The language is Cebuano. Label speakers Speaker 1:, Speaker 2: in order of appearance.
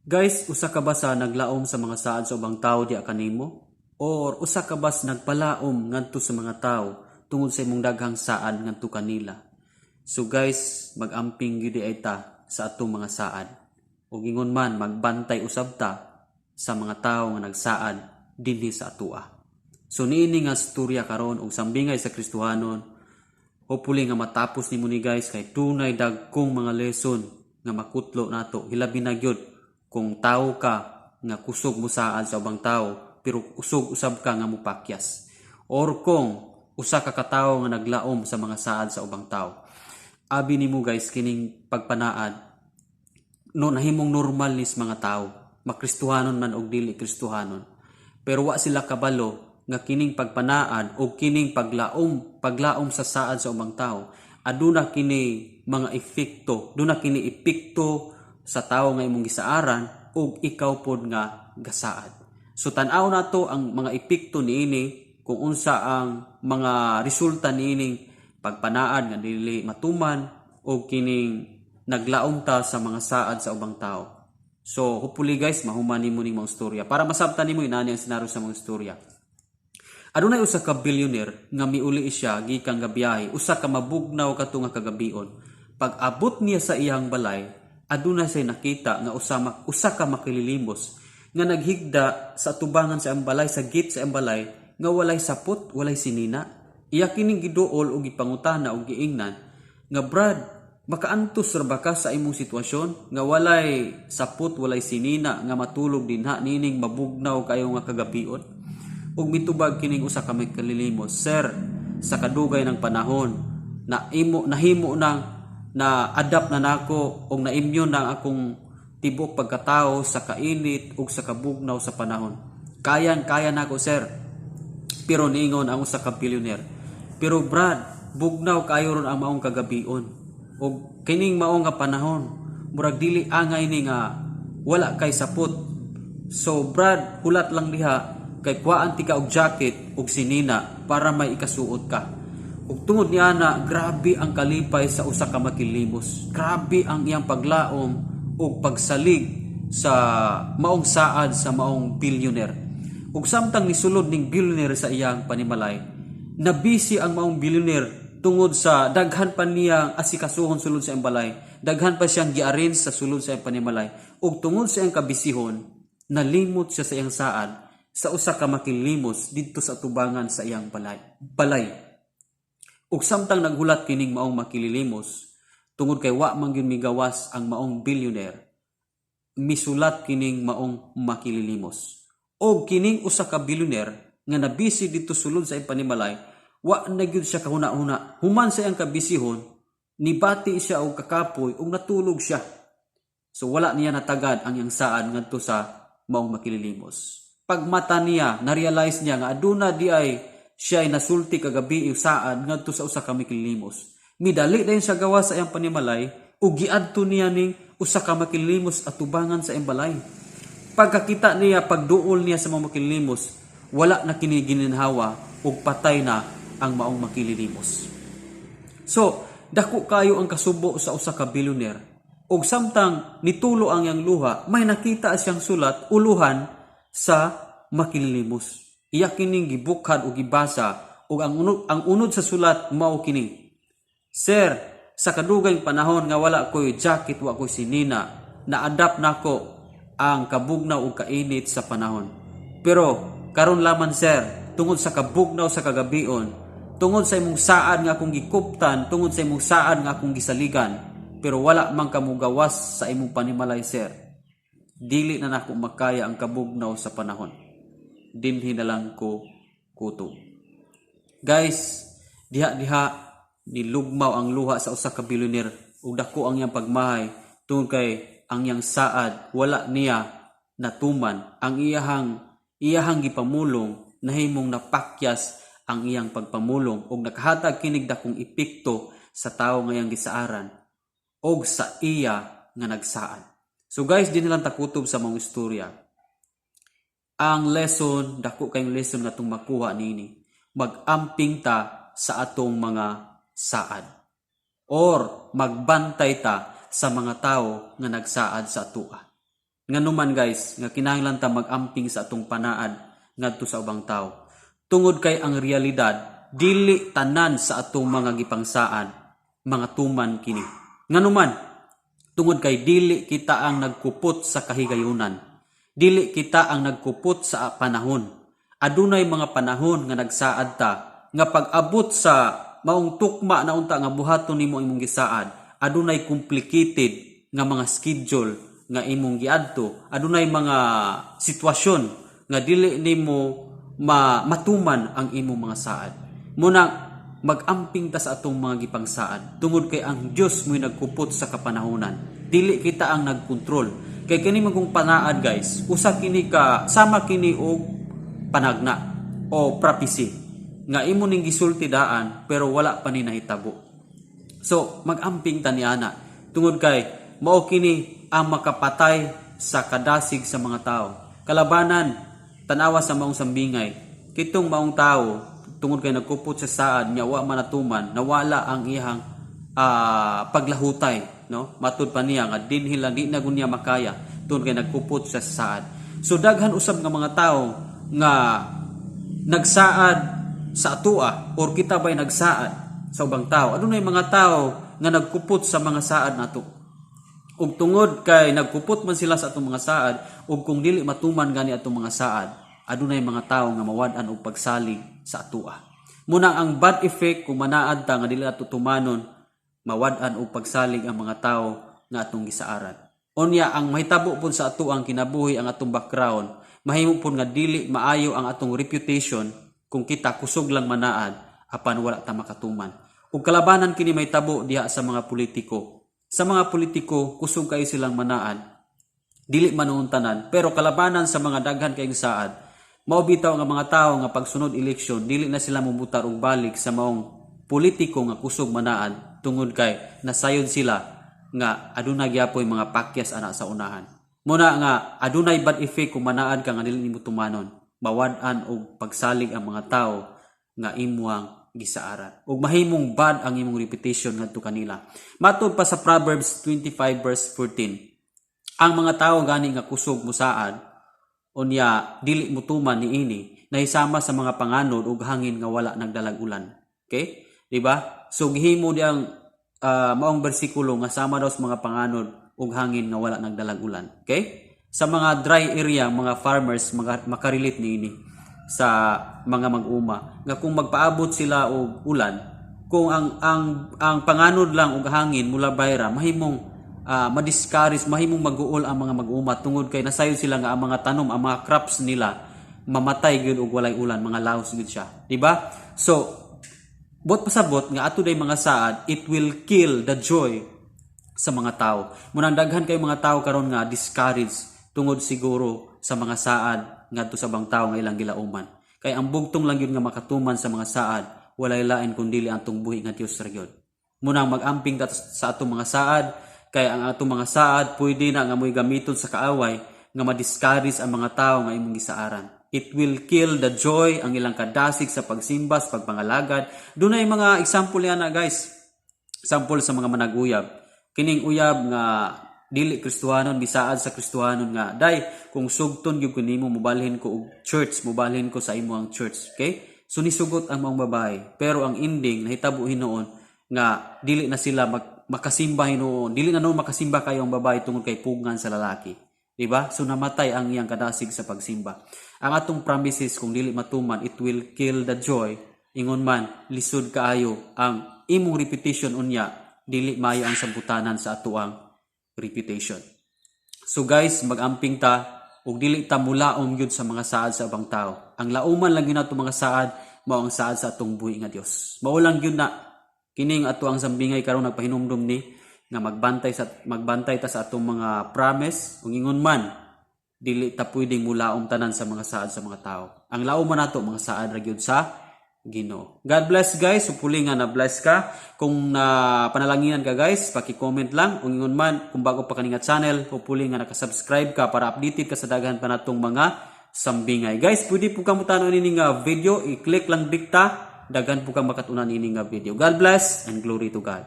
Speaker 1: Guys, usa ka ba sa naglaom sa mga saad sa ubang tao diha kanimo? Or usa ka ba sa nagpalaom ngadto sa mga tao tungod sa imong daghang saad ngadto kanila? So guys, mag-amping gyud ay ta sa atong mga saad. Ug ingon man, magbantay usab ta sa mga tawo nga nagsaad dinhi sa atoa. So niini nga storya karon og sambingay sa Kristohanon, hopefully nga matapos nimo ni, guys, kay dunay dagkong mga lesson nga makutlo nato, hilabi na gyud kung tawo ka nga kusog mosaad sa ubang tao pero kusog usab ka nga mopakyas or kung usa ka katawo nga naglaom sa mga saad sa ubang tao. Abi nimo, guys, kining pagpanaad no nahimong normal nis mga tao, makristohanon man og dili Kristohanon, pero wa sila kabalo nga kining pagpanaad o kining paglaom paglaom sa saad sa ubang tao, aduna kini mga epekto, duna kini epekto sa tawo nga imong gisaaran ug ikaw pod nga gasaad. So tan-aw nato ang mga epekto niini, kung unsa ang mga resulta niining pagpanaad nga dili matuman o kining naglaom ta sa mga saad sa ubang tao. So hopefully, guys, mahuman nimo ning mga istorya para masabtan nimo inani ang senaryo sa mga istorya. Adunay usa ka billionaire nga miuli siya gikan nga biyahe usa ka mabugnaw kato nga kagabion. Pag abot niya sa iyang balay, aduna siya nakita nga usa ka makililimos nga naghigda sa tubangan sa iyang balay, sa gate sa iyang balay, nga walay sapot, walay sinina. Iya kining giduol og gipangutana og giingnan nga, "Brad, makaantos ra ba ka sa imong sitwasyon nga walay sapot, walay sinina nga matulog dinha nining mabugnaw kayo nga kagabion?" Ug mitubag kining usa ka makililimos, "Sir, sa kadugay ng panahon na imo nahimo nang na adapt na nako og na-immune na ang akong tibuok pagkatao sa kainit ug sa kabugnaw sa panahon. Kayan kaya nako, sir." Pero niingon ang usa ka billionaire, "Pero brad, bugnaw kayo ron ang maong kagabion. Ug kining maong nga panahon, murag dili angay ni nga wala kay sapot. So brad, hulat lang diha kay kuhaan tika og jacket ug sinina para may ikasuot ka." Ug tungod niya na, grabe ang kalipay sa usa ka makilimos. Grabe ang iyang paglaom ug pagsalig sa maong saad sa maong billionaire. Ug samtang nisulod ning billionaire sa iyang panimalay, nabisi ang maong billionaire tungod sa daghan pa niyang asikasuhon sulod sa iyang balay. Daghan pa siyang gi-arrange sa sulod sa iyang panimalay. Ug tungod sa iyang kabisihon, nalimot siya sa iyang saad sa usa ka makilimos didto sa tubangan sa iyang balay. Balay. Ug samtang naghulat kining maong makililimos, tungod kay wa man gyud migawas ang maong billionaire, misulat kining maong makililimos. Og kining usa ka billionaire nga nabisi didto sulod sa iyang panimalay, wa na gyud siya kahuna-huna. Human sa iyang kabisihon, nibati siya og kakapoy ug natulog siya. So wala niya natagad ang iyang saad ngadto sa maong makililimos. Pagmata niya, na-realize niya nga aduna di ay siya ay nasulti kagabi yung saad ngadto sa usa ka makilimos. Midali dayon siya gawas sa iyang panimalay ug giadto niya ning usa ka makilimos atubangan sa iyang balay. Pagkakita niya, pagduol niya sa mga makilimos, wala na kini gininhawa ug patay na ang maong makililimos. So, dako kayo ang kasubo sa usa ka billionaire. Ug samtang nitulo ang iyang luha, may nakita siyang sulat uluhan sa makililimos. Iya kining gibukhad ug gibasa ug ang unod sa sulat mao kini: "Sir, sa kadugayng panahon nga wala ko'y jacket, wa ko'y sinina, na-adapt nako ang kabugnaw ug kainit sa panahon. Pero karon laman, sir, tungod sa kabugnaw sa kagabion, tungod sa imong saad nga akong gikuptan, tungod sa imong saad nga akong gisaligan, pero wala man ka mugawas sa imong panimalay, sir. Dili na nako makaya ang kabugnaw sa panahon. Dinhi na lang ko kutob." Guys, diha-diha nilugmaw ang luha sa usa ka billionaire ug dako ang iyang pagmahay tungod kay ang iyang saad wala niya natuman, ang iyahang gipamulong nahimong napakyas ang iyang pagpamulong ug nakahatag kinig dakong epekto sa tawo nga iyang gisaaran og sa iya nga nagsaad. So guys, di na lang takutob sa mga istorya. Ang lesson, dako kayong lesson nga atong makuha nini. Mag-amping ta sa atong mga saad. Or magbantay ta sa mga tao nga nagsaad sa atoa. Nganuman, guys, nga kinahanglan ta mag-amping sa atong panaad ngadto sa ubang tao? Tungod kay ang realidad, dili tanan sa atong mga gipangsaad mga tuman kini. Nganuman? Tungod kay dili kita ang nagkupot sa kahigayunan. Dili kita ang nagkupot sa panahon. Adunay mga panahon nga nagsaad ta nga pag-abot sa maong tukma na unta nga buhaton nimo imong gisaad, adunay complicated nga mga schedule nga imong giadto, adunay mga sitwasyon nga dili nimo matuman ang imong mga saad. Muna mag-amping ta sa atong mga gipangsaad tungod kay ang Dios mo'y nagkupot sa kapanahonan. Dili kita ang nagkontrol. Kay kini magong panaad, guys, usa kini ka sama kini og panagna o prophecy nga imo ning gisulti daan pero wala pa ni nahitabo. So, mag-amping ta niana tungod kay mao kini ang makapatay sa kadasig sa mga tao. Kalabanan, tanawa sa maong sambingay. Kitong maong tao, tungod kay nagkupot sa saad niya wa man natuman, nawala ang iyang paglahutay, no? Matud pa niya nga dinhi lang, di na gunya makaya tungod kay nagkupot sa saad. So daghan usab nga mga tao nga nagsaad sa atua or kita bay nagsaad sa ubang tao. Adunay mga tao nga nagkupot sa mga saad nato. Ug tungod kay nagkupot man sila sa atong mga saad ug kung dili matuman gani atong mga saad, adunay mga tao nga mawad-an og pagsalig sa atua. Muna ang bad effect kung manaad ta nga dili ato tumanon, mawad-an og pagsalig ang mga tao nga atong gisaaran. Unya ang mahitabo pud sa ato ang kinabuhi, ang atong background, mahimo pud nga dili maayo ang atong reputation kung kita kusog lang manaad apan wala ta makatuman. Ug kalabanan kini mahitabo diha sa mga politiko. Sa mga politiko, kusog kayo silang manaad. Dili man nuon tanan, pero kalabanan sa mga daghan kayong saad, mao bitaw nga mga tao nga pagsunod eleksyon, dili na sila mubutar og balik sa maong politiko nga kusog manaad tungod kay nasayod sila nga aduna gyapoy mga pakyas ana sa unahan. Muna nga adunay bad effect kung manaad ka nga dili nimo tumanon. Mawad-an og pagsalig ang mga tao nga imuang gisaaran. Ug mahimong bad ang imong reputation ngadto kanila. Matod pa sa Proverbs 25 verse 14, ang mga tao gani nga kusog musaad unya dili mutuman niini, nahisama sa mga panganod ug hangin nga wala nagdalag ulan. Okay? Di ba? So gihimo diyang maong bersikulo nga sama daw sa mga panganod ug hangin nga wala nagdalag ulan. Okay? Sa mga dry area, mga farmers mga makarelate niini sa mga mag-uma nga kung magpaabot sila og ulan, kung ang panganod lang ug hangin mula bayra, mahimong madiscourage, mahimong maguol ang mga mag-uma tungod kay nasayod sila nga ang mga tanom, ang mga crops nila mamatay gyud og walay ulan, mga laos gyud siya, di ba? So buot pasabot nga ato day mga saad, it will kill the joy sa mga tao. Munang daghan kay mga tao karon nga discourage tungod siguro sa mga saad ngadto sa ubang tao nga ilang gilauman. Kay ang bugtong lang yun nga makatuman sa mga saad, walay lain kundi ang atong buhi nga Dios ra gyud. Munang mag-amping ta sa atong mga saad kay ang atong mga saad pwede na nga mo'y gamiton sa kaaway nga ma-discourage ang mga tao nga imong gisaaran. It will kill the joy, ang ilang kadasig sa pagsimba, sa pagpangalagad. Dunay mga example yan na, guys. Example sa mga managuyab. Kining uyab nga dili Kristohanon, bisaad sa Kristohanon nga, "Day, kung sugton gyud ko nimo, mobalhin ko og church, mobalhin ko sa imo ang church." Okay? So nisugot ang maong babae. Pero ang ending, nahitabo hinuon nga dili na sila makasimba hinuon. Dili na noon makasimba kayo ang babae tungod kay pugngan sa lalaki. Di ba? So namatay ang iyang kadasig sa pagsimba. Ang atong promises kung dili matuman, it will kill the joy. Ingon man, lisod kaayo ang imong reputation unya, dili maayo ang sabutanan sa atoang reputation. So guys, mag-amping ta ug dili ta mulaom gyud sa mga saad sa ubang tao. Ang lauman lang gyud nato mga saad mao ang saad sa atong buhi nga Dios. Mao lang gyud na kining ato ang sambingay karon, nagpahinumdum ni nga magbantay ta sa atong mga promise ug ingon man dili ta pwedeng mulaom tanan sa mga saad sa mga tao. Ang lauman nato mga saad ra gyud sa Ginoo. God bless, guys. Hopefully nga na bless ka. Kung na panalanginan ka, guys, paki-comment lang. Kung ingon man, kung bago pa kani nga channel, hopefully nga naka-subscribe ka para updated ka sa daghan pa natong mga sambingay. Guys, pwede po kamo tan-on ini nga video, i-click lang dikta, daghan po kang makatunan ini nga video. God bless and glory to God.